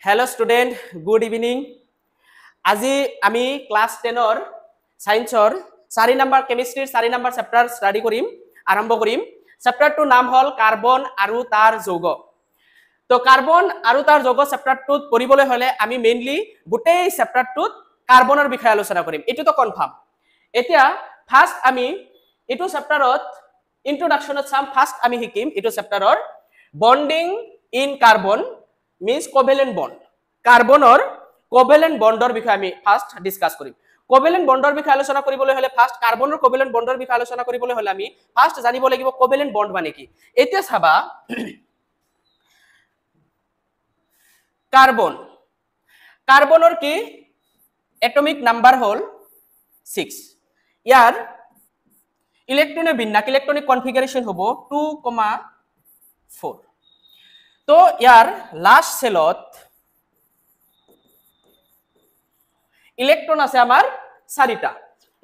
Hello' student, good evening. আজি আমি class 10ৰ ছায়েন্সৰ 4 নম্বৰ, কেমিষ্ট্ৰিৰ 4 নম্বৰ চেপ্টাৰ ষ্টাডি কৰিম, আৰম্ভ কৰিম। চেপ্টাৰটোৰ নাম হ'ল কাৰ্বন আৰু তাৰ যৌগ। তো কাৰ্বন আৰু তাৰ যৌগ চেপ্টাৰটোত পঢ়িবলৈ হ'লে আমি মেইনলি গোটেই চেপ্টাৰটোত কাৰ্বনৰ বিষয়ে আলোচনা কৰিম, এইটোতো কনফাৰ্ম। এতিয়া ফাৰ্ষ্ট আমি এইটো চেপ্টাৰত ইন্ট্ৰডাকশ্যনত চাম। ফাৰ্ষ্ট আমি শিকিম এইটো চেপ্টাৰৰ bonding in carbon means covalent bond. কাৰ্বনৰ কোভেলেণ্ট বণ্ডৰ বিষয়ে আমি ফাৰ্ষ্ট ডিছকাছ কৰিম। কোভেলেণ্ট বণ্ডৰ বিষয়ে আলোচনা কৰিবলৈ হ'লে ফাৰ্ষ্ট কাৰ্বনৰ কোভেলেণ্ট বণ্ডৰ বিষয়ে আলোচনা কৰিবলৈ হ'লে আমি ফাৰ্ষ্ট জানিব লাগিব কোভেলেণ্ট বণ্ড মানে কি। এতিয়া চাবা, কাৰ্বন, কাৰ্বনৰ কি এটমিক নাম্বাৰ হ'ল 6। ইয়াৰ ইলেক্ট্ৰনৰ বিন্যাস, ইলেক্ট্ৰনিক কনফিগাৰেশ্যন হ'ব 2,4। তো ইয়াৰ লাষ্ট চেলত ইলেক্ট্ৰন আছে আমাৰ 4টা,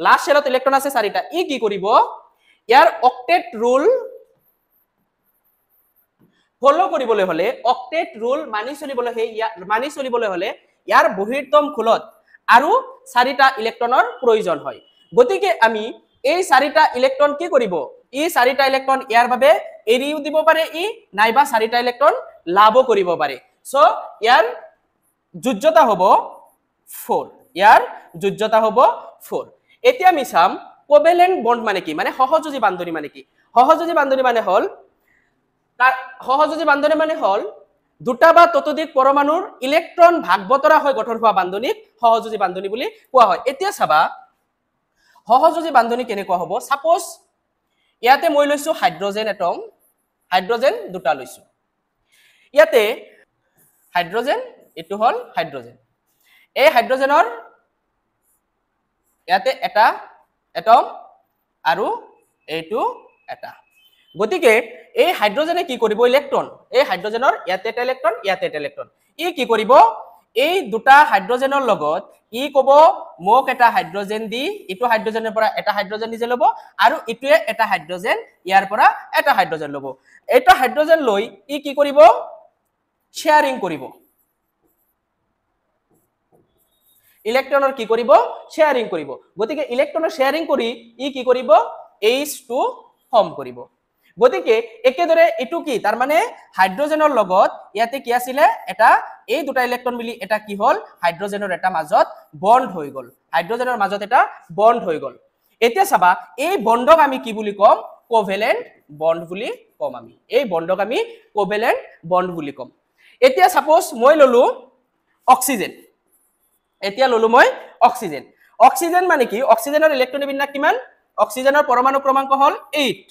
লাষ্ট চেলত ইলেক্ট্ৰন আছে 4টা। ই কি কৰিব, ইয়াৰ অক্টেট ৰুল ফ'ল' কৰিবলৈ হ'লে, অক্টেট ৰুল মানি চলিবলৈ হ'লে ইয়াৰ বহিৰ্তম খোলত আৰু 4টা ইলেক্ট্ৰনৰ প্ৰয়োজন হয়। গতিকে আমি এই 4টা ইলেক্ট্ৰন কি কৰিব, ই 4টা ইলেক্ট্ৰন ইয়াৰ বাবে এৰিও দিব পাৰে ই, নাইবা 4টা ইলেক্ট্ৰন লাভো কৰিব পাৰে। চ' ইয়াৰ যোজ্যতা হ'ব 4, ইয়াৰ যোজ্যতা হ'ব 4। এতিয়া আমি চাম কোভেলেণ্ট বণ্ড মানে কি, মানে সহযোজী বান্ধনি মানে কি। সহযোজী বান্ধনি মানে হ'ল, সহযোজী বান্ধনি মানে হ'ল দুটা বা ততোধিক পৰমাণুৰ ইলেক্ট্ৰন ভাগ বতৰা হৈ গঠন হোৱা বান্ধনিক সহযোজী বান্ধনি বুলি কোৱা হয়। এতিয়া চাবা সহযোজী বান্ধনি কেনেকুৱা হ'ব। চাপ'জ ইয়াতে মই লৈছো হাইড্ৰজেন এটম, হাইড্ৰজেন দুটা লৈছো, ইয়াতে হাইড্ৰজেন, এইটো হ'ল হাইড্ৰজেন। এই হাইড্ৰজেনৰ ইয়াতে এটা এটম আৰু এইটো এটা। গতিকে এই হাইড্ৰজেনে কি কৰিব, ইলেক্ট্ৰন, এই হাইড্ৰজেনৰ ইয়াতে এটা ইলেক্ট্ৰন, ইয়াতে এটা ইলেক্ট্ৰন, ই কি কৰিব, এই দুটা হাইড্ৰজেনৰ লগত ই ক'ব মোক এটা হাইড্ৰজেন দি, ইটো হাইড্ৰজেনৰ পৰা এটা হাইড্ৰজেন নিজে ল'ব আৰু ইটোৱে এটা হাইড্ৰজেন ইয়াৰ পৰা এটা হাইড্ৰজেন ল'ব। এটা হাইড্ৰজেন লৈ ই কি কৰিব, শ্বেয়াৰিং কৰিব, ইলেক্ট্ৰনৰ কি কৰিব, শ্বেয়াৰিং কৰিব। গতিকে ইলেক্ট্ৰনৰ শ্বেয়াৰিং কৰি ই কি কৰিব, H2 form কৰিব। গতিকে একেদৰে এইটো কি, তাৰ মানে হাইড্ৰজেনৰ লগত ইয়াতে কি আছিলে এটা, এই দুটা ইলেক্ট্ৰন মিলি এটা কি হ'ল, হাইড্ৰজেনৰ এটা মাজত বণ্ড হৈ গ'ল, হাইড্ৰজেনৰ মাজত এটা বণ্ড হৈ গ'ল। এতিয়া চাবা এই বণ্ডক আমি কি বুলি ক'ম, কোভেলেণ্ট বণ্ড বুলি ক'ম আমি, এই বণ্ডক আমি কোভেলেণ্ট বণ্ড বুলি ক'ম। এতিয়া চাপ'জ মই ল'লো অক্সিজেন, এতিয়া ল'লো মই অক্সিজেন। অক্সিজেন মানে কি, অক্সিজেনৰ ইলেক্ট্ৰনিক বিন্যাস কিমান, অক্সিজেনৰ পৰমাণু ক্ৰমাংক হ'ল 8,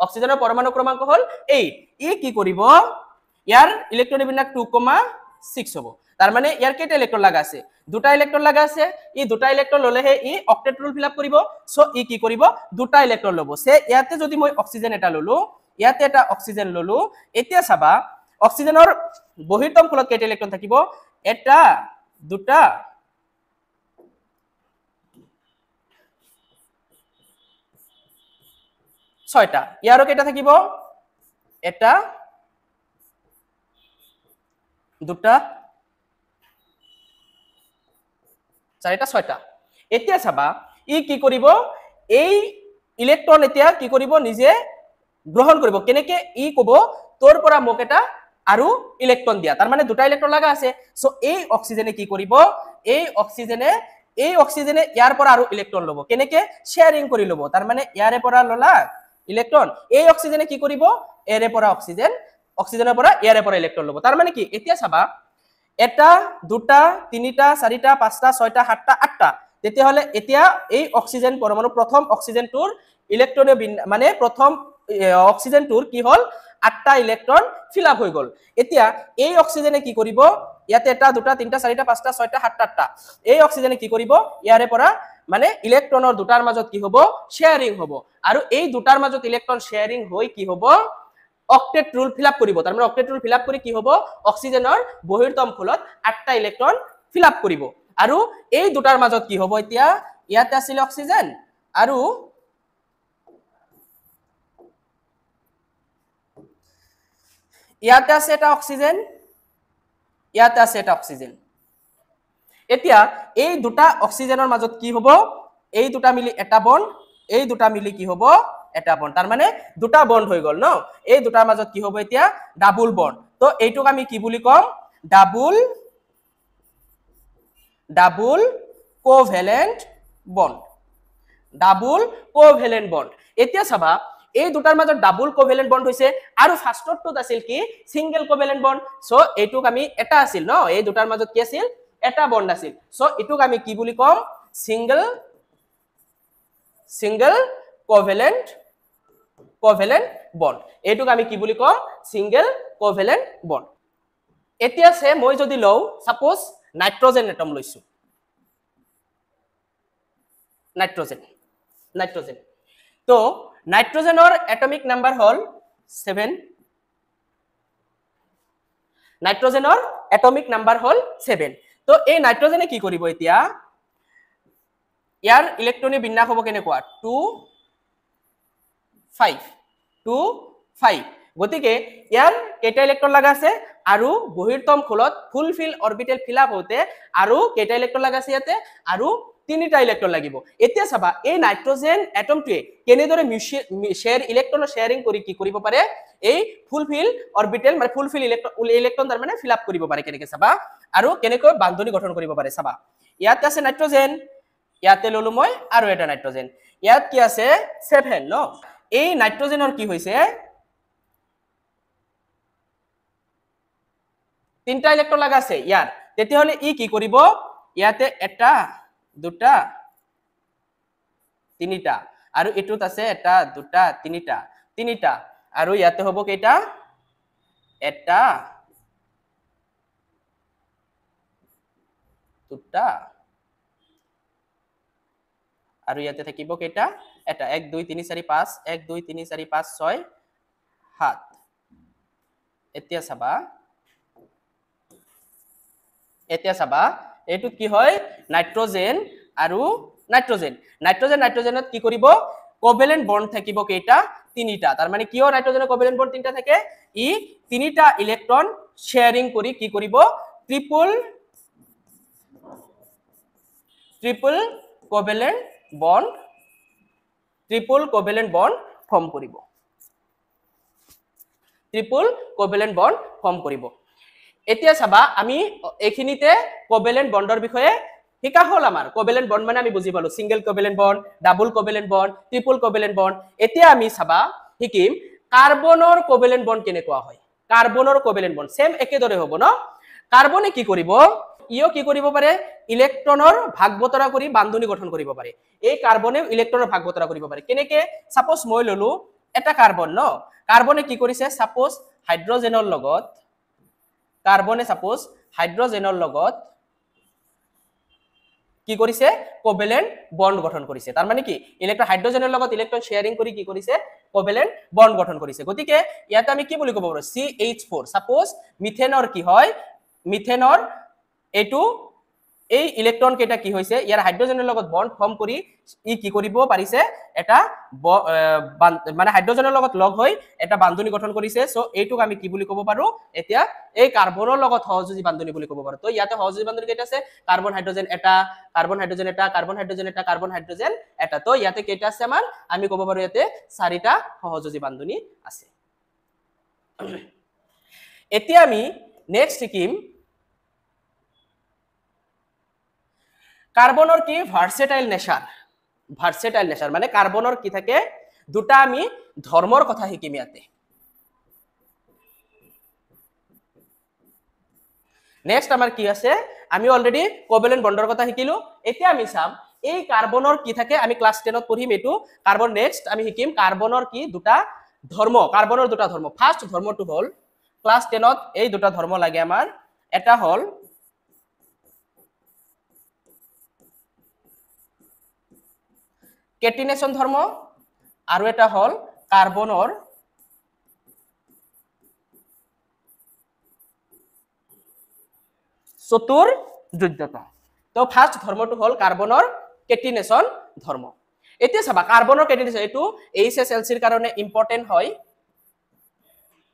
অক্সিজেনৰ পৰমাণু ক্ৰমাংক হ'ল 8। ই কি কৰিব, ইয়াৰ ইলেক্ট্ৰনিক বিন্যাস 2,6 হ'ব। তাৰ মানে ইয়াৰ কেইটা ইলেক্ট্ৰন লগা আছে, দুটা ইলেক্ট্ৰন লগা আছে। ই দুটা ইলেক্ট্ৰন ল'লেহে ই অক্টেট ৰুল ফিল আপ কৰিব। চ' ই কি কৰিব, দুটা ইলেক্ট্ৰন ল'ব। সে ইয়াতে যদি মই অক্সিজেন এটা ল'লো, ইয়াতে এটা অক্সিজেন ল'লো, এতিয়া চাবা অক্সিজেনৰ বহিৰ্তম খোলত কেইটা ইলেক্ট্ৰন থাকিব, এটা, দুটা, 6টা। ইয়াৰো কেইটা থাকিব, এটা, দুটা, চাৰিটা, 6টা। এতিয়া চাবা ই কি কৰিব, এই ইলেক্ট্ৰন এতিয়া কি কৰিব, নিজে গ্ৰহণ কৰিব। কেনেকে, ই কব তোৰ পৰা মোক এটা আৰু ইলেক্ট্ৰন দিয়া, তাৰ মানে দুটা ইলেক্ট্ৰন লগা আছে। চ' এই অক্সিজেনে কি কৰিব, এই অক্সিজেনে ইয়াৰ পৰা আৰু ইলেক্ট্ৰন ল'ব। কেনেকে, শ্বেয়াৰিং কৰি ল'ব। তাৰ মানে ইয়াৰে পৰা ল'লা ইলেক্ট্ৰন, এই অক্সিজেনে কি কৰিব, এৰে পৰা অক্সিজেন, অক্সিজেনৰ পৰা ইয়াৰে পৰা ইলেক্ট্ৰন ল'ব। তাৰ মানে কি, এতিয়া চাবা এটা, দুটা, তিনিটা, চাৰিটা, পাঁচটা, ছয়টা, সাতটা, আঠটা। তেতিয়াহ'লে এতিয়া এই অক্সিজেন পৰমাণু, প্ৰথম অক্সিজেনটোৰ ইলেক্ট্ৰনীয় মানে প্ৰথম অক্সিজেনটোৰ কি হ'ল, 8টা ইলেক্ট্ৰন ফিল আপ হৈ গ'ল। এতিয়া এই অক্সিজেনে কি কৰিব, ইয়াতে এটা, দুটা, তিনিটা, চাৰিটা, পাঁচটা, ছয়টা, সাতটা, আঠটা। এই অক্সিজেনে কি কৰিব, ইয়াৰে পৰা মানে ইলেক্ট্ৰনৰ দুটাৰ মাজত কি হ'ব, শ্বেয়াৰিং হ'ব। আৰু এই দুটাৰ মাজত ইলেক্ট্ৰন শ্বেয়াৰিং হৈ কি হ'ব, অক্টেট ৰুল ফিল আপ কৰিব। তাৰ মানে অক্টেট ৰুল ফিল আপ কৰি কি হ'ব, অক্সিজেনৰ বহিৰ্তম খোলত 8টা ইলেক্ট্ৰন ফিল আপ কৰিব। আৰু এই দুটাৰ মাজত কি হ'ব, এতিয়া ইয়াতে আছিলে অক্সিজেন আৰু ইয়াতে আছে এটা অক্সিজেন, ইয়াতে আছে এটা অক্সিজেন। এতিয়া এই দুটা অক্সিজেনৰ মাজত কি হ'ব? এই দুটা মিলি এটা বণ্ড, এই দুটা মিলি কি হ'ব? এটা বণ্ড। তাৰমানে দুটা বণ্ড হৈ গ'ল ন? এই দুটাৰ মাজত কি হ'ব এতিয়া? Double bond. তো এইটোক আমি কি বুলি ক'ম? Double double covalent bond, double covalent bond. এতিয়া চাবা এই দুটাৰ মাজত ডাবুল কোভেলেণ্ট বণ্ড হৈছে আৰু ফাৰ্ষ্টটোত আছিল কি? Single covalent bond. চ' এইটোক আমি এটা আছিল ন, এই দুটাৰ মাজত কি আছিল? এটা বণ্ড আছিল। চ' এইটোক আমি কি বুলি ক'ম? Single single covalent covalent bond. এইটোক আমি কি বুলি ক'ম? Single covalent bond. এতিয়া আছে মই যদি লওঁ সাপোজ নাইট্ৰজেন এটম লৈছো, নাইট্ৰজেন নাইট্ৰজেন, তো নাইট্ৰজেনৰ এটমিক নাম্বাৰ হ'ল 7, নাইট্ৰজেনৰ এটমিক নাম্বাৰ হ'ল 7। তো এই নাইট্ৰজেনে কি কৰিব এতিয়া? ইয়াৰ ইলেক্ট্ৰনিক বিন্যাস হ'ব কেনেকুৱা? 2 5 2 5। গতিকে ইয়াৰ কেইটা ইলেক্ট্ৰন লগা আছে? আৰু বহিৰ্তম খোলত ফুলফিল অৰবিটেল ফিল আপ হওঁতে আৰু কেইটা ইলেক্ট্ৰন লগা আছে ইয়াতে? আৰু 3টা ইলেক্ট্ৰন লাগিব। এতিয়া চাবা এই নাইট্ৰজেন এটমটোৱে কেনেদৰে শ্বেয়াৰ ইলেক্ট্ৰনৰ শ্বেয়াৰিং কৰি কি কৰিব পাৰে? এই ফুলফিল অৰবিটেল মানে ফুলফিল ইলেক্ট্ৰন তাৰ মানে ফিল আপ কৰিব পাৰে কেনেকে চাবা, আৰু কেনেকৈ বান্ধনি গঠন কৰিব পাৰে চাবা। ইয়াতে আছে নাইট্ৰজেন, ইয়াতে ললো মই আৰু এটা নাইট্ৰজেন, ইয়াত কি আছে? 7 ন। এই নাইট্ৰজেনৰ কি হৈছে? 3টা ইলেক্ট্ৰন লগা আছে ইয়াৰ। তেতিয়াহ'লে ই কি কৰিব? ইয়াতে এটা দুটা তিনিটা, আৰু এইটোত আছে এটা দুটা তিনিটা তিনিটা, আৰু ইয়াতে হ'ব কেইটা? এটা দুটা, আৰু ইয়াতে থাকিব কেইটা? এটা। 1 2 3 4 5, 1 2 3 4 5 6 7। এতিয়া চাবা, এতিয়া চাবা এইটোত কি হয়? নাইট্ৰজেন আৰু নাইট্ৰজেন, নাইট্ৰজেন নাইট্ৰজেনত কি কৰিব? কোভেলেণ্ট বণ্ড থাকিব কেইটা? 3টা। তাৰ মানে কিয় নাইট্ৰজেনৰ কোভেলেণ্ট বণ্ড 3টা থাকে? ই 3টা ইলেক্ট্ৰন শ্বেয়াৰিং কৰি কি কৰিব? Triple triple covalent bond, triple covalent bond form কৰিব, ট্ৰিপল কোভেলেণ্ট বণ্ড ফৰ্ম কৰিব। এতিয়া চাবা আমি এইখিনিতে কোভেলেণ্ট বণ্ডৰ বিষয়ে শিকা হ'ল। আমাৰ কোভেলেণ্ট বণ্ড মানে আমি বুজি পালো, single covalent bond, double covalent bond, triple covalent bond. এতিয়া আমি চাবা শিকিম কাৰ্বনৰ কোভেলেণ্ট বণ্ড কেনেকুৱা হয়। কাৰ্বনৰ কোভেলেণ্ট বণ্ড সেম একেদৰে হ'ব ন? কাৰ্বনে কি কৰিব? ইও কি কৰিব পাৰে? ইলেক্ট্ৰনৰ ভাগ বতৰা কৰি বান্ধনি গঠন কৰিব পাৰে। এই কাৰ্বনেও ইলেক্ট্ৰনৰ ভাগ বতৰা কৰিব পাৰে কেনেকে? সাপোজ মই ললো এটা কাৰ্বন ন, কাৰ্বনে কি কৰিছে? সাপোজ হাইড্ৰজেনৰ লগত, কাৰ্বনে সাপোজ হাইড্ৰজেনৰ লগত কি কৰিছে? কোভেলেণ্ট বণ্ড গঠন কৰিছে। তাৰ মানে কি? ইলেক্ট্ৰন হাইড্ৰজেনৰ লগত ইলেক্ট্ৰন শ্বেয়াৰিং কৰি কি কৰিছে? কোভেলেণ্ট বণ্ড গঠন কৰিছে। গতিকে ইয়াতে আমি কি বুলি ক'ব পাৰো? CH4। Suppose মিথেনৰ কি হয়? মিথেনৰ এইটো এই ইলেক্ট্ৰন কেইটা কি হৈছে? ইয়াৰ হাইড্ৰজেনৰ লগত বণ্ড ফৰ্ম কৰি ই কি কৰিব পাৰিছে? এটা মানে হাইড্ৰজেনৰ লগত লগ হৈ এটা বান্ধনি গঠন কৰিছে। চ' এইটোক আমি কি বুলি ক'ব পাৰো? এতিয়া এই কাৰ্বনৰ লগত সহযোগী বান্ধনি বুলি ক'ব পাৰো। তো ইয়াতে সহযোগী বান্ধনি কেইটা আছে? কাৰ্বন হাইড্ৰজেন এটা, কাৰ্বন হাইড্ৰজেন এটা, কাৰ্বন হাইড্ৰজেন এটা, কাৰ্বন হাইড্ৰজেন এটা। তো ইয়াতে কেইটা আছে আমাৰ? আমি ক'ব পাৰো ইয়াতে 4টা সহযোগী বান্ধনি আছে। এতিয়া আমি নেক্সট শিকিম কাৰ্বনৰ কি ভাৰ্সেটাইল নেচাৰ। ভাৰ্সেটাইল নেচাৰ মানে কাৰ্বনৰ কি থাকে? দুটা আমি ধৰ্মৰ কথা শিকিম ইয়াতে। নেক্সট আমাৰ কি আছে? আমি অলৰেডি কোভেলেণ্ট বণ্ডৰ কথা শিকিলো। এতিয়া আমি চাম এই কাৰ্বনৰ কি থাকে। আমি ক্লাছ 10ত পঢ়িম এইটো কাৰ্বন। নেক্সট আমি শিকিম কাৰ্বনৰ কি দুটা ধৰ্ম, কাৰ্বনৰ দুটা ধৰ্ম। ফাৰ্ষ্ট ধৰ্মটো হ'ল ক্লাছ 10ত এই দুটা ধৰ্ম লাগে আমাৰ। এটা হ'ল কেটিনেশন ধৰ্ম, আৰু এটা হ'ল কাৰ্বনৰ চতুৰ্যোজ্যতা। তো ফাৰ্ষ্ট ধৰ্মটো হ'ল কাৰ্বনৰ কেটিনেশন ধৰ্ম। এতিয়া চাবা কাৰ্বনৰ কেটিনেশন এইটো এইচ এছ এল চিৰ কাৰণে ইম্পৰ্টেণ্ট হয়।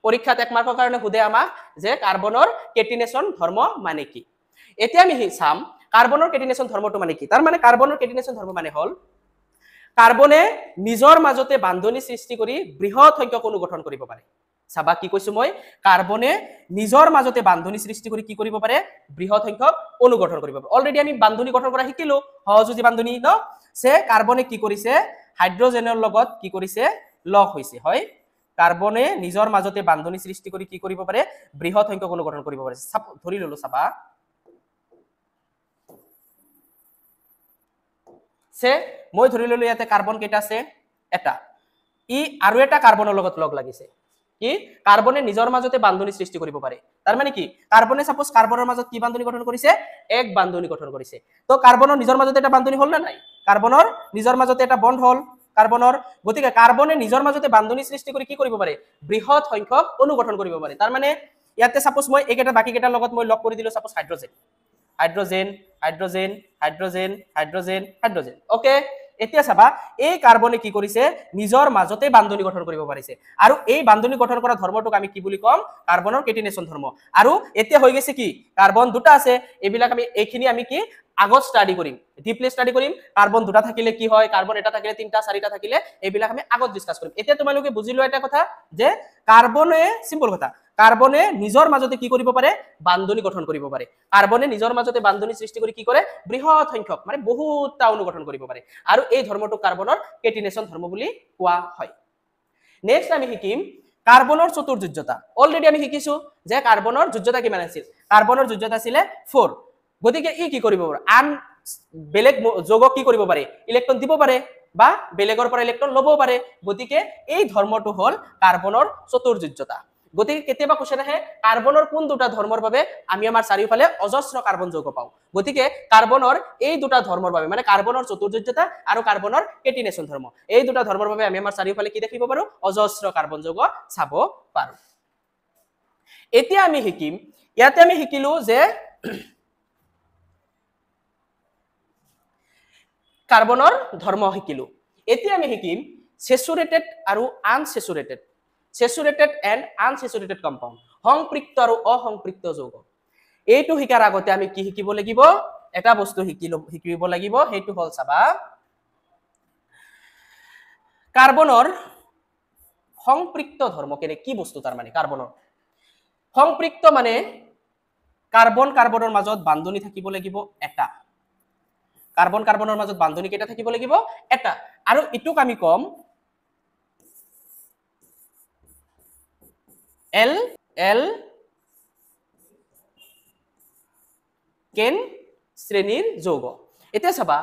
পৰীক্ষাত এক মাৰ্কৰ কাৰণে সোধে আমাক যে কাৰ্বনৰ কেটিনেশ্যন ধৰ্ম মানে কি। এতিয়া আমি চাম কাৰ্বনৰ কেটিনেশ্যন ধৰ্মটো মানে কি। তাৰ মানে কাৰ্বনৰ কেটিনেশ্যন ধৰ্ম মানে হ'ল কাৰ্বনে নিজৰ মাজতে বান্ধনি সৃষ্টি কৰি বৃহৎ সংখ্যক অণু গঠন কৰিব পাৰে। চাবা কি কৈছো মই, কাৰ্বনে নিজৰ মাজতে বান্ধনি সৃষ্টি কৰি কি কৰিব পাৰে, বৃহৎ সংখ্যক অণু গঠন কৰিব পাৰে। অলৰেডি আমি বান্ধনি গঠন কৰা শিকিলো, সহযোজী বান্ধনি ন। সে কাৰ্বনে কি কৰিছে, হাইড্ৰজেনৰ লগত কি কৰিছে, লগ হৈছে। হয়, কাৰ্বনে নিজৰ মাজতে বান্ধনি সৃষ্টি কৰি কি কৰিব পাৰে, বৃহৎ সংখ্যক অণু গঠন কৰিব পাৰে। ধৰি ললো চাবা, সে মই ধৰি ললো ইয়াতে কাৰ্বন কেইটা আছে, এটা, ই আৰু এটা কাৰ্বনৰ লগত লগ লাগিছে। কি, কাৰ্বনে নিজৰ মাজতে বান্ধনি সৃষ্টি কৰিব পাৰে। তাৰ মানে কি, কাৰ্বনে সাপোজ কাৰ্বনৰ মাজত কি বান্ধনি গঠন কৰিছে, এক বান্ধনি গঠন কৰিছে। তো কাৰ্বনৰ নিজৰ মাজতে এটা বান্ধনি হ'ল নে নাই, কাৰ্বনৰ নিজৰ মাজতে এটা বন্ধ হ'ল কাৰ্বনৰ। গতিকে কাৰ্বনে নিজৰ মাজতে বান্ধনি সৃষ্টি কৰি কি কৰিব পাৰে, বৃহৎ সংখ্যক অণু গঠন কৰিব পাৰে। তাৰ মানে ইয়াতে সাপোজ মই এইকেইটা বাকীকেইটাৰ লগত মই লগ কৰি দিলো, suppose hydrogen, hydrogen, hydrogen, hydrogen, hydrogen, hydrogen. Okay, এতিয়া চাবা এই কাৰ্বনে কি কৰিছে, নিজৰ মাজতে বান্ধনি গঠন কৰিব পাৰিছে। আৰু এই বান্ধনি গঠন কৰা ধৰ্মটোক আমি কি বুলি ক'ম, কাৰ্বনৰ কেটিনেশ্যন ধৰ্ম। আৰু এতিয়া হৈ গৈছে কি, কাৰ্বন দুটা আছে, এইবিলাক আমি এইখিনি আমি কি আগত ষ্টাডি কৰিম, ডিপলি ষ্টাডি কৰিম। কাৰ্বন দুটা থাকিলে কি হয়, কাৰ্বন এটা থাকিলে তিনিটা, চাৰিটা থাকিলে, এইবিলাক আমি আগত ডিছকাছ কৰিম। এতিয়া তোমালোকে বুজি লোৱা এটা কথা যে কাৰ্বনে, চিম্পল কথা, কাৰ্বনে নিজৰ মাজতে কি কৰিব পাৰে, বান্ধনি গঠন কৰিব পাৰে। কাৰ্বনে নিজৰ মাজতে বান্ধনি সৃষ্টি কৰি কি কৰে, বৃহৎ সংখ্যক মানে বহুতটা অণু গঠন কৰিব পাৰে। আৰু এই ধৰ্মটোক কাৰ্বনৰ কেটিনেশ্যন ধৰ্ম বুলি কোৱা হয়। নেক্সট আমি শিকিম কাৰ্বনৰ চতুৰ্যোজ্যতা। অলৰেডি আমি শিকিছো যে কাৰ্বনৰ যোজ্যতা কিমান আছিল, কাৰ্বনৰ যোজ্যতা আছিলে 4। গতিকে ই কি কৰিব পাৰে, আন বেলেগ যৌগক কি কৰিব পাৰে, ইলেক্ট্ৰন দিব পাৰে বা বেলেগৰ পৰা ইলেক্ট্ৰন ল'ব পাৰে। গতিকে এই ধৰ্মটো হ'ল কাৰ্বনৰ চতুৰ্যোজ্যতা। গতিকে কেতিয়াবা কোশ্চেন আহে, কাৰ্বনৰ কোন দুটা ধৰ্মৰ বাবে আমি আমাৰ চাৰিওফালে অজস্ৰ কাৰ্বন যৌগ পাওঁ। গতিকে কাৰ্বনৰ এই দুটা ধৰ্মৰ বাবে, মানে কাৰ্বনৰ চতুৰ্যোজ্যতা আৰু কাৰ্বনৰ কেটিনেশ্যন ধৰ্ম, এই দুটা ধৰ্মৰ বাবে আমি আমাৰ চাৰিওফালে কি দেখিব পাৰো, অজস্ৰ কাৰ্বন যৌগ চাব পাৰো। এতিয়া আমি শিকিম, ইয়াতে আমি শিকিলো যে কাৰ্বনৰ ধৰ্ম শিকিলো। এতিয়া আমি শিকিম চেচুৰেটেড আৰু unsaturated, saturated and unsaturated compound, সংপৃক্ত আৰু অসংপৃক্ত যৌগ। এইটো শিকাৰ আগতে আমি কি শিকিব লাগিব, এটা বস্তু শিকিব লাগিব, সেইটো হ'ল চাবা কাৰ্বনৰ সংপৃক্ত ধৰ্ম কেনে কি বস্তু। তাৰ মানে কাৰ্বনৰ সংপৃক্ত মানে কাৰ্বন কাৰ্বনৰ মাজত বান্ধনি থাকিব লাগিব এটা, কাৰ্বন কাৰ্বনৰ মাজত বান্ধনি কেইটা থাকিব লাগিব, এটা। আৰু ইটোক আমি কম এল এল কেন শ্ৰেণীৰ যৌগ। এতিয়া চাবা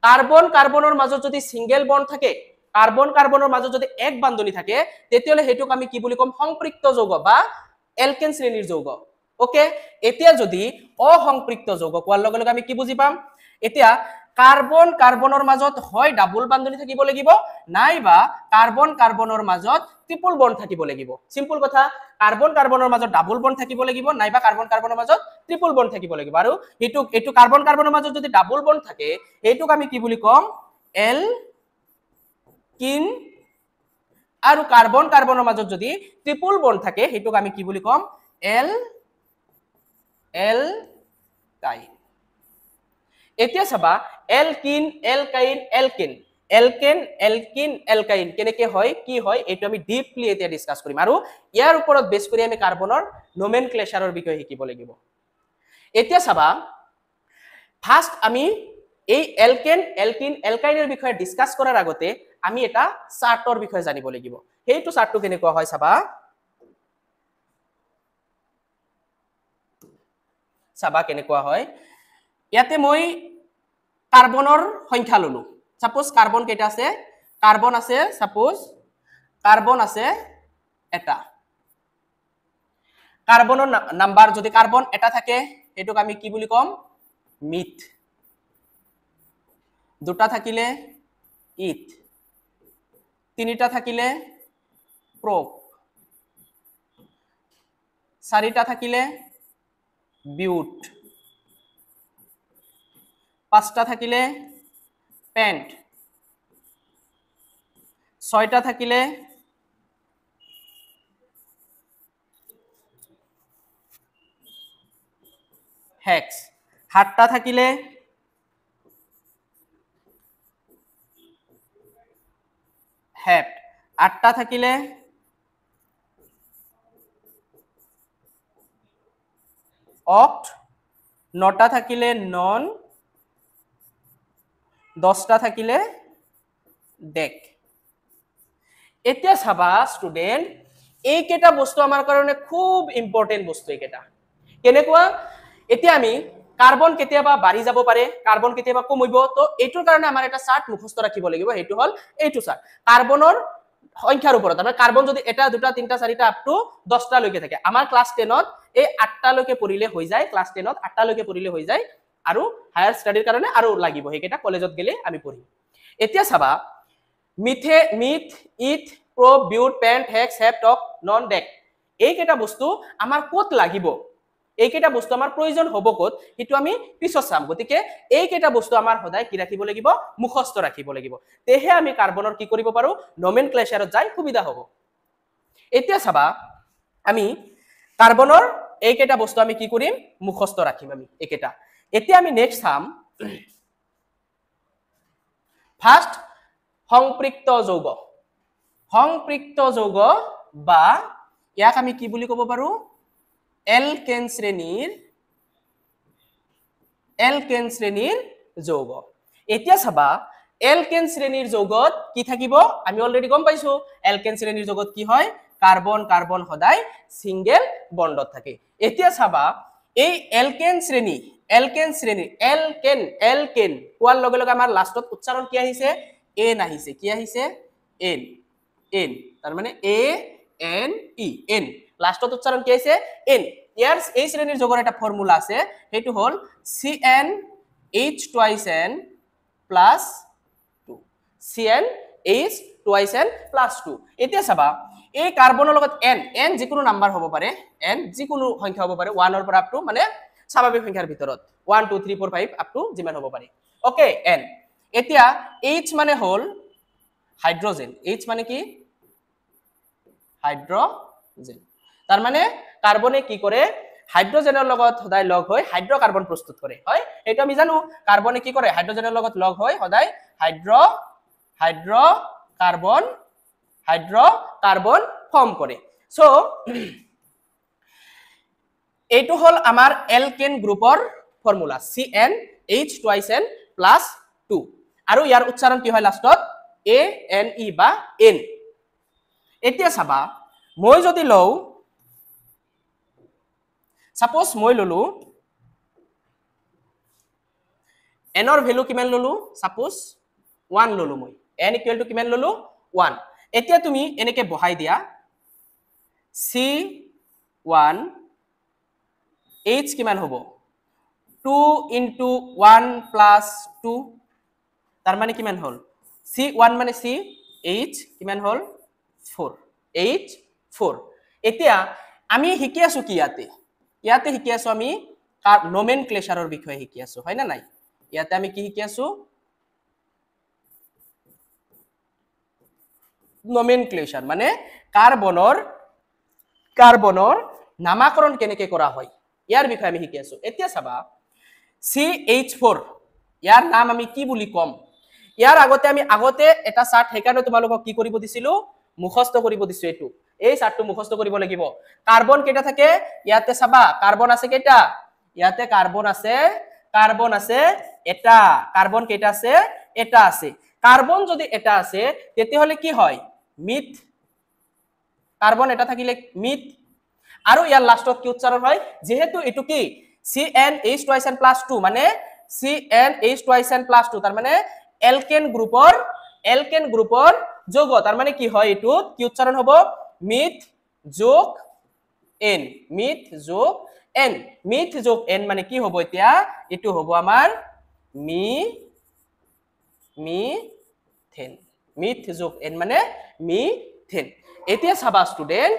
কাৰ্বন কাৰ্বনৰ মাজত যদি সিঙ্গেল বন্ড থাকে, কাৰ্বন কাৰ্বনৰ মাজত যদি এক বান্ধনি থাকে, তেতিয়াহ'লে সেইটোক আমি কি বুলি ক'ম, সংপৃক্ত যৌগ বা এলকেন শ্ৰেণীৰ যৌগ। ওকে, এতিয়া যদি অসংপৃক্ত যৌগ কোৱাৰ লগে লগে আমি কি বুজি পাম, এতিয়া কাৰ্বন কাৰ্বনৰ মাজত হয় ডাবল বান্ধনি থাকিব লাগিব, নাইবা কাৰ্বন কাৰ্বনৰ মাজত ট্ৰিপল বন্ড থাকিব লাগিব। চিম্পল কথা, কাৰ্বন কাৰ্বনৰ মাজত ডাবল বন্ড থাকিব লাগিব, নাইবা কাৰ্বন কাৰ্বনৰ মাজত ট্ৰিপল বন্ড থাকিব লাগিব। আৰু এইটো কাৰ্বন কাৰ্বনৰ মাজত যদি ডাবল বন্ড থাকে, সেইটোক আমি কি বুলি ক'ম, এল কিন। আৰু কাৰ্বন কাৰ্বনৰ মাজত যদি ট্ৰিপল বন্ড থাকে, সেইটোক আমি কি বুলি ক'ম, এল এল কাইন। এতিয়া চাবা alkene, alkyne, alkane, alkane, alkene, alkyne কেনেকে হয়, কি হয়, এইটো আমি ডিপলি এতিয়া ডিছকাছ কৰিম। আৰু ইয়াৰ ওপৰত বেছ কৰি আমি কাৰ্বনৰ নমেনক্লেচাৰৰ বিষয়ে শিকিব লাগিব। এতিয়া চাবা ফাৰ্ষ্ট আমি এই এলকেন, এলকিন, এলকাইনৰ বিষয়ে ডিছকাছ কৰাৰ আগতে আমি এটা চাৰ্টৰ বিষয়ে জানিব লাগিব। সেইটো চাৰ্টটো কেনেকুৱা হয় চাবা, চাবা কেনেকুৱা হয়। ইয়াতে মই কাৰ্বনৰ সংখ্যা ললো। সাপোজ কাৰ্বন কেইটা আছে, কাৰ্বন আছে সাপোজ কাৰ্বন আছে এটা, কাৰ্বনৰ নাম্বাৰ যদি কাৰ্বন এটা থাকে সেইটোক আমি কি বুলি ক'ম, মিথ। দুটা থাকিলে ইথ, তিনিটা থাকিলে প্ৰপ, চাৰিটা থাকিলে বিউট, পাঁচটা থাকিলে পেন্ট, ছয়টা থাকিলে হেক্স, সাতটা থাকিলে হেপ্ট, আঠটা থাকিলে অক্ট, নটা থাকিলে নন, দহটা থাকিলে ডেক। এতিয়া চাবা ষ্টুডেণ্ট, এইকেইটা বস্তু আমাৰ কাৰণে খুব ইম্পৰ্টেণ্ট বস্তু। এইকেইটা কেনেকুৱা, এতিয়া আমি কাৰ্বন কেতিয়াবা বাঢ়ি যাব পাৰে, কাৰ্বন কেতিয়াবা কমিব, তো এইটোৰ কাৰণে আমাৰ এটা চাৰ্ট মুখস্থ ৰাখিব লাগিব, সেইটো হ'ল এইটো চাৰ্ট। কাৰ্বনৰ সংখ্যাৰ ওপৰত, আমাৰ কাৰ্বন যদি এটা দুটা তিনিটা চাৰিটা আপ টু দহটালৈকে থাকে, আমাৰ ক্লাছ টেনত এই আঠটালৈকে পঢ়িলে হৈ যায়, ক্লাছ টেনত আঠটালৈকে পঢ়িলে হৈ যায়, আৰু হায়াৰ ষ্টাডিৰ কাৰণে আৰু লাগিব, সেইকেইটা কলেজত গেলে আমি পঢ়িম। এতিয়া চাবা মিথে meth eth prop but pent hex hept oct non dec, এইকেইটা বস্তু আমাৰ ক'ত লাগিব, এইকেইটা বস্তু আমাৰ প্ৰয়োজন হ'ব ক'ত, সেইটো আমি পিছত চাম। গতিকে এইকেইটা বস্তু আমাৰ সদায় কি ৰাখিব লাগিব, মুখস্থ ৰাখিব লাগিব, তেহে আমি কাৰ্বনৰ কি কৰিব পাৰো, নমেনক্লেচাৰত যাই সুবিধা হ'ব। এতিয়া চাবা আমি কাৰ্বনৰ এইকেইটা বস্তু আমি কি কৰিম, মুখস্থ ৰাখিম আমি এইকেইটা। এতিয়া আমি নেক্সট চাম ফাৰ্ষ্ট সংপৃক্ত যৌগ। সংপৃক্ত যৌগ বা ইয়াক আমি কি বুলি ক'ব পাৰো, এলকেন শ্ৰেণীৰ, এলকেন শ্ৰেণীৰ যৌগ। এতিয়া চাবা এলকেন শ্ৰেণীৰ যৌগত কি থাকিব, আমি অলৰেডি গম পাইছো এলকেন শ্ৰেণীৰ যৌগত কি হয়, কাৰ্বন কাৰ্বন সদায় সিংগেল বণ্ডত থাকে। এতিয়া চাবা এই এলকেন শ্ৰেণী, এলকেন শ্ৰেণী, এলকেন, এলকেন কোৱাৰ লগে লগে আমাৰ লাষ্টত উচ্চাৰণ কি আহিছে, এন আহিছে। কি আহিছে, এন, এন, তাৰ মানে এ এন ই, এন, লাষ্টত উচ্চাৰণ কি আহিছে, এন। ইয়াৰ এই শ্ৰেণীৰ যৌগৰ এটা ফৰ্মুলা আছে, সেইটো হ'ল C N H twice N plus two, C N H twice N plus two. এতিয়া চাবা এই কাৰ্বনৰ লগত এন, এন যিকোনো নাম্বাৰ হ'ব পাৰে, এন যিকোনো সংখ্যা হ'ব পাৰে, ওৱানৰ পৰা আপ টু, মানে স্বাভাৱিক সংখ্যাৰ ভিতৰত 1 2 3 4 5 আপ টু যিমান হ'ব পাৰে, অ'কে এন। এতিয়া এইচ মানে হ'ল হাইড্ৰজেন, এইচ মানে কি, হাইড্ৰজেন, তাৰ মানে কাৰ্বনে কি কৰে, হাইড্ৰজেনৰ লগত সদায় লগ হৈ হাইড্ৰকাৰ্বন প্ৰস্তুত কৰে, হয় সেইটো আমি জানো। কাৰ্বনে কি কৰে, হাইড্ৰজেনৰ লগত লগ হৈ সদায় হাইড্ৰকাৰ্বন, হাইড্ৰকাৰ্বন ফৰ্ম কৰে। চ' এইটো হ'ল আমাৰ এলকেন গ্ৰুপৰ formula, C N H twice N plus two, আৰু ইয়াৰ উচ্চাৰণ কি হয় লাষ্টত, এ এন ই বা এন। এতিয়া চাবা মই যদি লওঁ, সাপোজ মই ললো এনৰ ভেলু কিমান ললো, সাপোজ 1 ললো মই, এন ইকুৱেল টু কিমান ললো, 1। এতিয়া তুমি এনেকে বহাই দিয়া চি ওৱান এইচ কিমান হ'ব, 2 ইন্টু 1 প্লাছ 2, তাৰ মানে কিমান হ'ল, চি ওৱান মানে চি এইচ কিমান হ'ল, 4, এইচ 4। এতিয়া আমি শিকি আছো কি, ইয়াতে ইয়াতে শিকি আছো আমি নমেনক্লেচাৰৰ বিষয়ে শিকি আছো, হয় না নাই? ইয়াতে আমি কি শিকি আছো, নমেনক্লেচাৰ, মানে কাৰ্বনৰ, কাৰ্বনৰ নামাকৰণ কেনেকে কৰা হয় ইয়াৰ বিষয়ে আমি শিকি আছো। এতিয়া চাবা চি এইচ ফ'ৰ, ইয়াৰ নাম আমি কি বুলি ক'ম, ইয়াৰ আগতে আমি আগতে এটা চাৰ্ট, সেইকাৰণে তোমালোকক কি কৰিব দিছিলো, মুখস্থ কৰিব দিছো, এইটো এই চাৰ্টটো মুখস্থ কৰিব লাগিব। কাৰ্বন কেইটা থাকে ইয়াতে চাবা, কাৰ্বন আছে কেইটা, ইয়াতে কাৰ্বন আছে, কাৰ্বন আছে এটা, কাৰ্বন কেইটা আছে, এটা আছে। কাৰ্বন যদি এটা আছে তেতিয়াহ'লে কি হয়, মিথ, কাৰ্বন এটা থাকিলে মিথ, আৰু ইয়াৰ লাষ্টত কি উচ্চাৰণ হয়, যিহেতু এইটো কি C N H twice N plus two, মানে C N H twice N plus two, তাৰ মানে এলকেন গ্ৰুপৰ, এলকেন গ্ৰুপৰ যৌগ, তাৰ মানে কি হয়, এইটোত কি উচ্চাৰণ হ'ব, মিথ যোগ এন, মিথ যোগ এন, মিথ যোগ এন মানে কি হ'ব এতিয়া, এইটো হ'ব আমাৰ মি, মিথেন, মিথ যোগ এন মানে মিথেন। এতিয়া চাবা ষ্টুডেন্ট,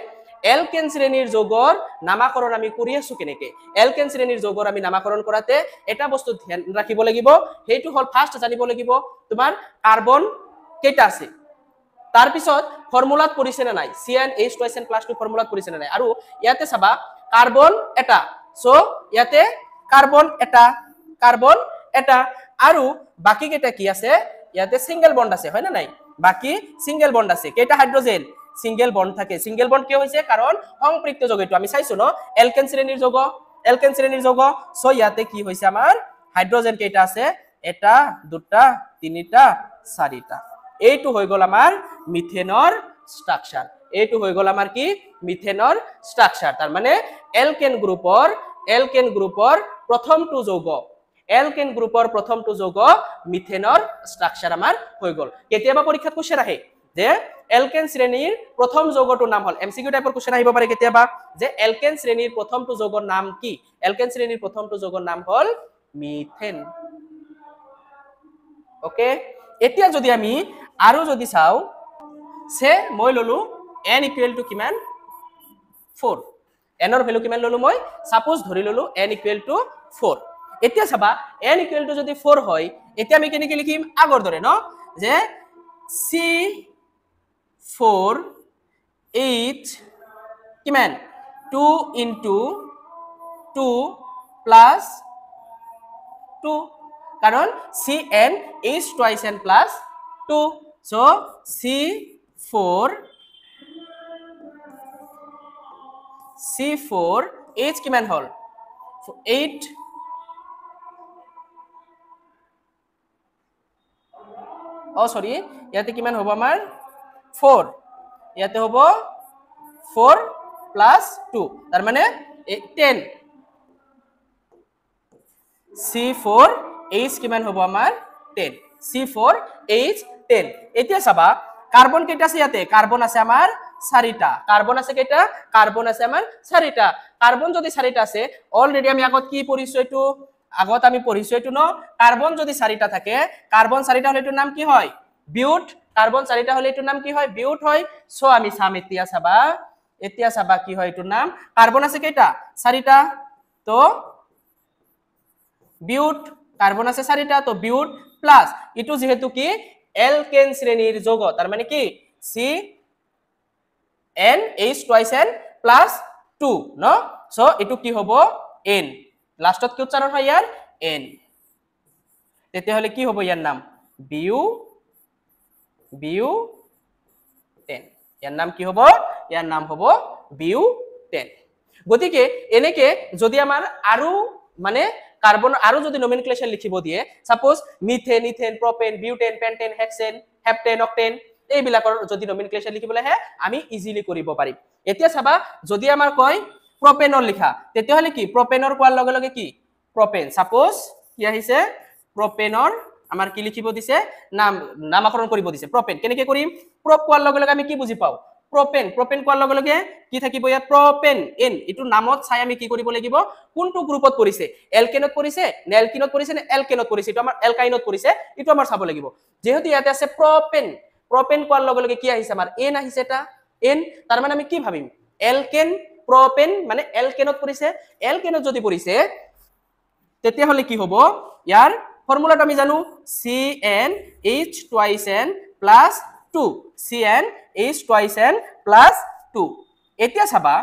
এলকেন শ্ৰেণীৰ যৌগৰ নামাকৰণ আমি কৰি আছো কেনেকে, এলকেন শ্ৰেণীৰ যৌগৰ আমি নামাকৰণ কৰাতে এটা বস্তু ধ্যান ৰাখিব লাগিব, সেইটো হ'ল ফাৰ্ষ্ট জানিব লাগিব তোমাৰ কাৰ্বন কেইটা আছে, তাৰপিছত ফৰ্মুলাত পৰিছে নে নাই, C N H twice N plus two ফৰ্মুলাত পৰিছে নে নাই। আৰু ইয়াতে চাবা কাৰ্বন এটা, চ' ইয়াতে কাৰ্বন এটা, কাৰ্বন এটা, আৰু বাকী কেইটা কি আছে? ইয়াতে সিঙ্গেল বন্ড আছে, হয় না নাই? বাকী সিঙ্গেল বন্ড আছে। কেইটা হাইড্রোজেন? সিঙ্গেল বন্ড থাকে। সিঙ্গেল বন্ড কিয় হৈছে? কাৰণ সংপৃক্ত যৌগ, এইটো আমি চাইছো ন, এলকেন শ্ৰেণীৰ যৌগ, এলকেন শ্ৰেণীৰ যৌগ। সো ইয়াতে কি হৈছে আমাৰ? হাইড্ৰোজেন কেইটা আছে? এটা, দুটা, তিনিটা, চাৰিটা। এইটো হৈ গ'ল আমাৰ মিথেনৰ ষ্ট্ৰাকচাৰ। এইটো হৈ গ'ল আমাৰ কি? মিথেনৰ ষ্ট্ৰাকচাৰ। তাৰ মানে এলকেন গ্ৰুপৰ, এলকেন গ্ৰুপৰ প্ৰথমটো যৌগ, এলকেন গ্ৰুপৰ প্ৰথমটো যৌগ মিথেনৰ ষ্ট্ৰাকচাৰ আমাৰ হৈ গ'ল। কেতিয়াবা পৰীক্ষাত কুৱেশ্যন আহে যে এলকেন শ্ৰেণীৰ প্ৰথম যৌগটোৰ নাম হ'ল, এমচিকিউ টাইপৰ কুৱেশ্যন আহিব পাৰে কেতিয়াবা, যে এলকেন শ্ৰেণীৰ প্ৰথমটো যৌগৰ নাম কি? এলকেন শ্ৰেণীৰ প্ৰথমটো যৌগৰ নাম হ'ল মিথেন। ওকে, এতিয়া যদি আমি আৰু যদি চাওঁ, সে মই ললো n equal to কিমান? 4। n ৰ ভ্যালু কিমান ললো মই? সাপোজ ধৰি ললো n equal to 4। এতিয়া চাবা n equal to যদি 4 হয়, এতিয়া আমি কেনেকৈ লিখিম? আগৰ দৰে ন, যে C4H কিমান? 2 into 2 plus 2, কাৰণ Cn H twice n plus 2। So C4 C4H কিমান হল? 8। অ সৰি, ইয়াতে কিমান হ'ব আমাৰ? 4। ইয়াতে হ'ব 4 প্লাস 2, তাৰ মানে 10। C4H কিমান হ'ব আমাৰ? 10। C4H 10। এতিয়া চাবা কাৰ্বন কেইটা আছে ইয়াতে? কাৰ্বন আছে আমাৰ চাৰিটা। কাৰ্বন আছে কেইটা? কাৰ্বন আছে আমাৰ চাৰিটা। কাৰ্বন যদি চাৰিটা আছে, অলৰেডি আমি আগত কি পঢ়িছো? এইটো আগত আমি পঢ়িছো এইটো ন, কাৰ্বন যদি চাৰিটা থাকে, কাৰ্বন চাৰিটা হলে এইটোৰ নাম কি হয়? বিউট। কাৰ্বন চাৰিটা হলে এইটোৰ নাম কি হয়? বিউট হয়। সো আমি চাম এতিয়া চাবা, এতিয়া চাবা কি হয় এইটোৰ নাম? কাৰ্বন আছে কেইটা? চাৰিটা, তো বিউট। কাৰ্বন আছে চাৰিটা, তো বিউট প্লাস ইটো যিহেতু কি এলকেন শ্ৰেণীৰ যৌগ, তাৰ মানে কি C N H twice n plus 2 ন। সো এইটো কি হ'ব? এন। লাষ্টত কি উচ্চাৰণ হয় ইয়াৰ? এন। তেতিয়াহ'লে কি হ'ব ইয়াৰ নাম? বিউ, বিউ টেন। ইয়াৰ নাম কি হ'ব? ইয়াৰ নাম হ'ব বিউ টেন। গতিকে এনেকে যদি আমাৰ আৰু মানে কাৰ্বন আৰু যদি নমেনক্লেচাৰ লিখিব দিয়ে, suppose methane, ethane, propane, butane, pentane, hexane, heptane, octane, এইবিলাকৰ যদি নমেনক্লেচাৰ লিখিবলৈ আহে আমি ইজিলি কৰিব পাৰিম। এতিয়া চাবা যদি আমাৰ কয় প্ৰপেনৰ লিখা, তেতিয়াহ'লে কি প্ৰপেনৰ কোৱাৰ লগে লগে কি প্ৰপেন, সাপোজ কি আহিছে প্ৰপেনৰ আমাৰ কি লিখিব দিছে, নাম নামাকৰণ কৰিব দিছে প্ৰপেন। কেনেকে কৰিম? প্ৰপ কোৱাৰ লগে লগে আমি কি বুজি পাওঁ? প্ৰপেন। প্ৰপেন কোৱাৰ লগে লগে কি থাকিব ইয়াত? Propane N. এইটো নামত চাই আমি কি কৰিব লাগিব, কোনটো গ্ৰুপত পৰিছে, এলকেনত পৰিছে নে এলকিনত পৰিছে নে এলকেনত পৰিছে, এইটো আমাৰ এলকাইনত পৰিছে, এইটো আমাৰ চাব লাগিব। যেহেতু ইয়াতে আছে প্ৰপেন, প্ৰপেন কোৱাৰ লগে লগে কি আহিছে আমাৰ? এন আহিছে, এটা এন। তাৰ মানে আমি কি ভাবিম? এলকেন, প্ৰপেন মানে এলকেনত পৰিছে। এলকেনত যদি পৰিছে তেতিয়াহ'লে কি হ'ব? ইয়াৰ ফৰ্মুলাটো আমি জানো C N H twice n plus 2, C N H twice n plus 2। এতিয়া চাবা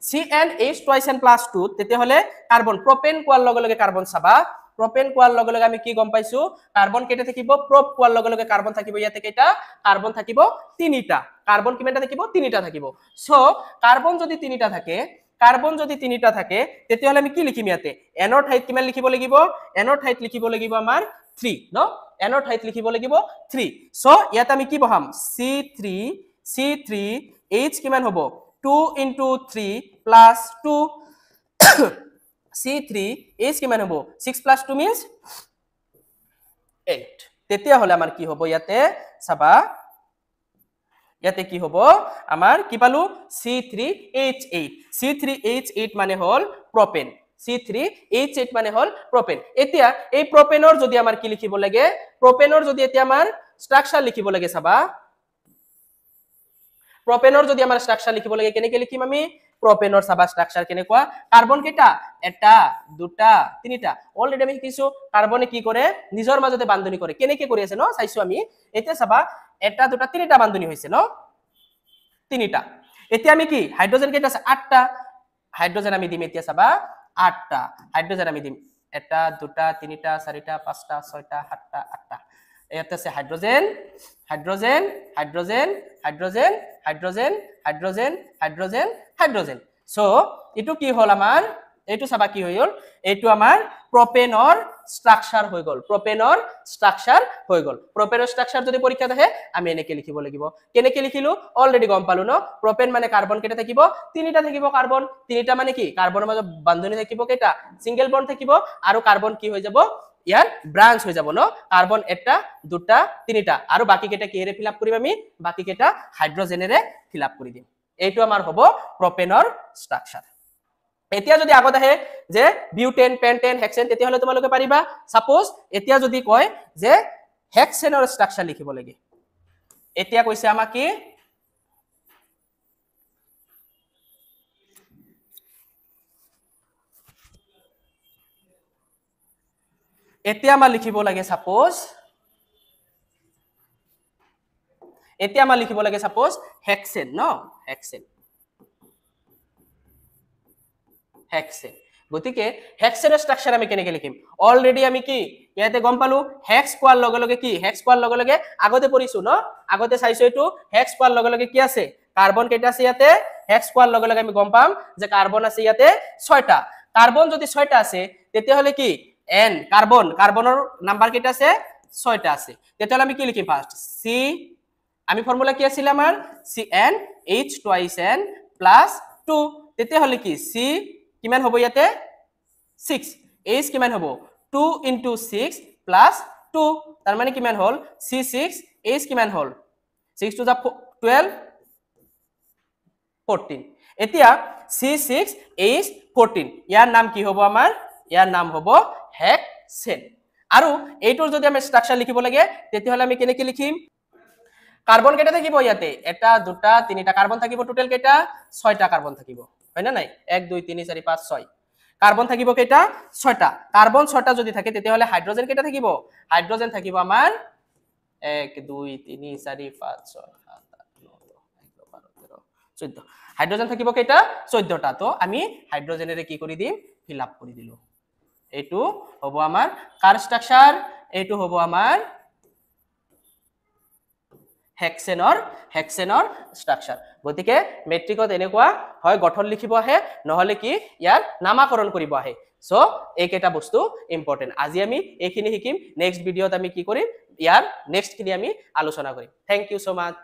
C N H twice n plus 2, তেতিয়াহ'লে কাৰ্বন প্ৰপেন কোৱাৰ লগে লগে কাৰ্বন চাবা, প্ৰপেন কোৱাৰ লগে লগে আমি কি গম পাইছো? কাৰ্বন কেইটা থাকিব? প্ৰপ কোৱাৰ লগে লগে কাৰ্বন থাকিব ইয়াতে কেইটা? কাৰ্বন থাকিব তিনিটা। কাৰ্বন কিমানটা থাকিব? তিনিটা থাকিব। সো কাৰ্বন যদি তিনিটা থাকে, কাৰ্বন যদি তিনিটা থাকে, তেতিয়াহ'লে আমি কি লিখিম ইয়াতে? এনৰ ঠাইত কিমান লিখিব লাগিব? এনৰ ঠাইত লিখিব লাগিব আমাৰ 3 ন, এনৰ ঠাইত লিখিব লাগিব 3। সো ইয়াত আমি কি বহাম? C three, C three H কিমান হ'ব? 2 into 3 plus 2। C three H কিমান হ'ব? 6 প্লাছ 2 মিনছ 8। তেতিয়াহ'লে আমাৰ কি হ'ব ইয়াতে চাবা, ইয়াতে কি হ'ব আমাৰ? কি পালো? C three H eight. C three H eight মানে হ'ল propane. C three H eight মানে হ'ল প্ৰপেন। এতিয়া এই প্ৰপেনৰ যদি আমাৰ কি লিখিব লাগে, প্ৰপেনৰ যদি এতিয়া আমাৰ ষ্ট্ৰাকচাৰ লিখিব লাগে, চাবা প্ৰপেনৰ যদি আমাৰ ষ্ট্ৰাকচাৰ লিখিব লাগে কেনেকে লিখিম আমি? প্ৰপেনৰ চাবা ষ্ট্ৰাকচাৰ কেনেকুৱা? কাৰ্বন কেইটা? এটা, দুটা, তিনিটা। অলৰেডি আমি শিকিছো কাৰ্বনে কি কৰে, নিজৰ মাজতে বান্ধনি কৰে। কেনেকে কৰি আছে ন চাইছো আমি। এতিয়া চাবা এটা, দুটা, তিনিটা বান্ধনি হৈছে ন, তিনিটা। এতিয়া আমি কি হাইড্ৰজেন কেইটা আছে? আঠটা হাইড্ৰজেন আমি দিম। এতিয়া চাবা আঠটা। হাইড্ৰজেন আমি দিম এটা, দুটা, তিনিটা, চাৰিটা, পাঁচটা, ছয়টা, সাতটা, আঠটা। ইয়াতে আছে hydrogen, hydrogen, hydrogen, hydrogen, hydrogen, hydrogen, hydrogen, hydrogen. So এইটো কি হ'ল আমাৰ, এইটো চাবা কি হৈ গ'ল, এইটো আমাৰ প্ৰপেনৰ ষ্ট্ৰাকচাৰ হৈ গ'ল, প্ৰপেনৰ ষ্ট্ৰাকচাৰ হৈ গ'ল। প্ৰপেনৰ ষ্ট্ৰাকচাৰ যদি পৰীক্ষাত আহে আমি এনেকে লিখিব লাগিব। কেনেকে লিখিলো অলৰেডি গম পালো ন। প্ৰপেন মানে কাৰ্বন কেইটা থাকিব, তিনিটা থাকিব কাৰ্বন। তিনিটা মানে কি, কাৰ্বনৰ মাজত বান্ধনি থাকিব কেইটা, সিংগেল বন্ড থাকিব, আৰু কাৰ্বন কি হৈ যাব, ইয়াৰ ব্ৰাঞ্চ হৈ যাব ন। কাৰ্বন এটা, দুটা, তিনিটা, আৰু বাকী কেইটা কিহেৰে ফিল আপ কৰিম আমি, বাকী কেইটা হাইড্ৰজেনেৰে ফিল আপ কৰি দিম। এইটো আমাৰ হ'ব প্ৰপেনৰ ষ্ট্ৰাকচাৰ। এতিয়া যদি আগত আহে যে বিউটেন, পেন্টেন, হেক্সেন, তেতিয়াহ'লে তোমালোকে পাৰিবা। সাপোজ এতিয়া যদি কয় যে হেক্সেনৰ ষ্ট্ৰাকচাৰ লিখিব লাগে, এতিয়া কৈছে আমাক কি, এতিয়া আমাৰ লিখিব লাগে সাপোজ, এতিয়া আমাৰ লিখিব লাগে সাপোজ হেক্সেন ন, হেক্সেন, হেক্সেন। গতিকে হেক্সেনৰ ষ্ট্ৰাকচাৰ আমি কেনেকে লিখিম, অলৰেডি আমি কি ইয়াতে গম পালো, হেক্স কোৱাৰ লগে লগে কি, হেক্স কোৱাৰ লগে লগে আগতে পঢ়িছো ন, আগতে চাইছো এইটো, হেক্স কোৱাৰ লগে লগে কি আছে, কাৰ্বন কেইটা আছে ইয়াতে। হেক্স কোৱাৰ লগে লগে আমি গম পাম যে কাৰ্বন আছে ইয়াতে ছয়টা। কাৰ্বন যদি ছয়টা আছে তেতিয়াহ'লে কি এন, কাৰ্বন, কাৰ্বনৰ নাম্বাৰ কেইটা আছে, ছয়টা আছে। তেতিয়াহ'লে আমি কি লিখিম, ফাৰ্ষ্ট চি, আমি ফৰ্মুলা কি আছিলে আমাৰ, C N H twice N plus two. তেতিয়াহ'লে কি চি কিমান হ'ব ইয়াতে, 6, এইচ কিমান হ'ব, 2 ইন্টু 6 প্লাছ 2, তাৰ মানে কিমান হ'ল, চি 6, এইচ কিমান হ'ল, 6 টু জা 12, 14। এতিয়া চি 6 এইচ 14, ইয়াৰ নাম কি হ'ব আমাৰ, ইয়াৰ নাম হ'ব হেক্সেন। আৰু এইটোৰ যদি আমি ষ্ট্ৰাকচাৰ লিখিব লাগে তেতিয়াহ'লে আমি কেনেকে লিখিম, কাৰ্বন কেইটা থাকিব ইয়াতে, এটা, দুটা, তিনিটা কাৰ্বন থাকিব, টোটেল কেইটা, ছয়টা কাৰ্বন থাকিব, হয় না নাই, 1 2 3 4 5 6 কাৰ্বন থাকিব কেইটা, ছয়টা। কাৰ্বন ছয়টা যদি থাকে তেতিয়াহ'লে হাইড্ৰজেন কেইটা থাকিব, হাইড্ৰজেন থাকিব আমাৰ 1 2 3 4 5 6 7 8 9 10 11 12 13 14, হাইড্ৰজেন থাকিব কেইটা, 14টা। তো আমি হাইড্ৰজেনেৰে কি কৰি দিম, ফিল আপ কৰি দিলো। এইটো হ'ব আমাৰ কাৰ ষ্ট্ৰাকচাৰ, এইটো হ'ব আমাৰ হেক্সেনৰ, হেক্সেনৰ ষ্ট্ৰাকচাৰ। গতিকে মেট্ৰিকত এনেকুৱা হয় গঠন লিখিব আহে, নহলে কি ইয়াৰ নামাকৰণ কৰিব আহে। সো এইকেইটা বস্তু ইম্পৰ্টেণ্ট। আজি আমি এইখিনি শিকিম, নেক্সট ভিডিঅ'ত আমি কি কৰিম, ইয়াৰ নেক্সটখিনি আমি আলোচনা কৰিম। Thank you so much.